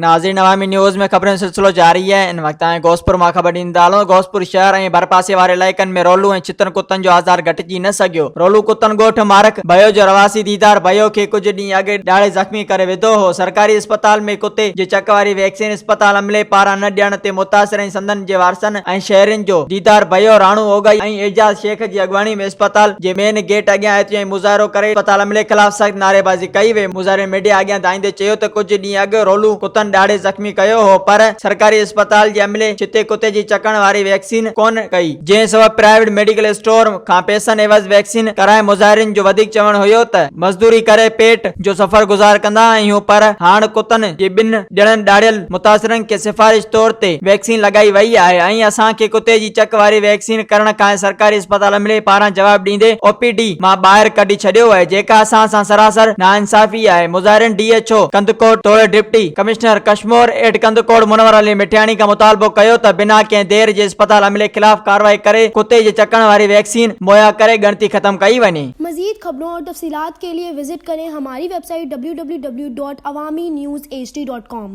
ناظرين عوامي نيوز ۾ خبرن جو سلسلو جاري آهي ان وقت تائين غوثپور مان خبر ڏيندا هلون غوثپور شهر ۽ ڀرپاسي واري علائقن ۾ رولو ۽ ڇتن ڪتن جو آزار گهٽجي نه سگهيو رولو ڪتن ڳوٺ مارک ڀيو جو رهواسي ديدار ڀيو کي ڪجهه ڏينهن اڳ ڏاڙهي زخمي ڪري وڌو هو سرڪاري اسپتال ۾ ڪتي جي چڪ واري ويڪسين اسپتال عملي پاران نه ڏيڻ تي متاثر ۽ سندن جي وارثن ۽ شهرين جو ديدار ڀيو راڻو اوڳاهي ۽ اعجاز شيخ جي اڳواڻي ۾ اسپتال جي مين گيٽ اڳيان احتجاجي مظاهرو ڪري اسپتال عملي خلاف سخت نعريبازي ڪئي وئي. مظاهرين ميڊيا اڳيان دانهيندي چيو ته ڪجهه ڏينهن اڳ رولو ڪتن ڏاڙهي زخمي ڪيو هو پر سرڪاري اسپتال جي عملي ڇتي ڪتي جي چڪڻ واري ويڪسين ڪونه ڪئي جنهن سبب پرائيويٽ ميڊيڪل اسٽور کان پئسن عيوض ويڪسين ڪرائي مظاهرين جو وڌيڪ چوڻ هيو ته مزدوري ڪري پيٽ جو سفر گذار ڪندا آهيون پر هاڻ ڪتن جي ٻن ڄڻن ڏاڙهيل متاثرن کي سفارش طور تي ويڪسين لڳائي وئي آهي ۽ اسان کي ڪتي جي چڪ واري ويڪسين ڪرڻ کان سرڪاري اسپتال عملي پاران جواب ڏيندي او پي ڊي مان ٻاهر ڪڍي ڇڏيو آهي جيڪا اسان سان سراسر ناانصافي آهي مظاهرين ڊي ايڇ او ڪنڌڪوٽ توڙي deputy commissioner Kashmore at Kandhkot Munawar Ali Mithiani کان مطالبو ڪيو ته بنا ڪنهن دير جي اسپتال عملي خلاف ڪارروائي ڪري ڪتي جي چڪڻ واري ويڪسين مهيا ڪري ڳڻتي ختم ڪئي وڃي. مزيد خبرون اور تفصيلات کے لئے وزٽ ڪرين ھماري ويب سائيٽ www.awamiNewsHD.com.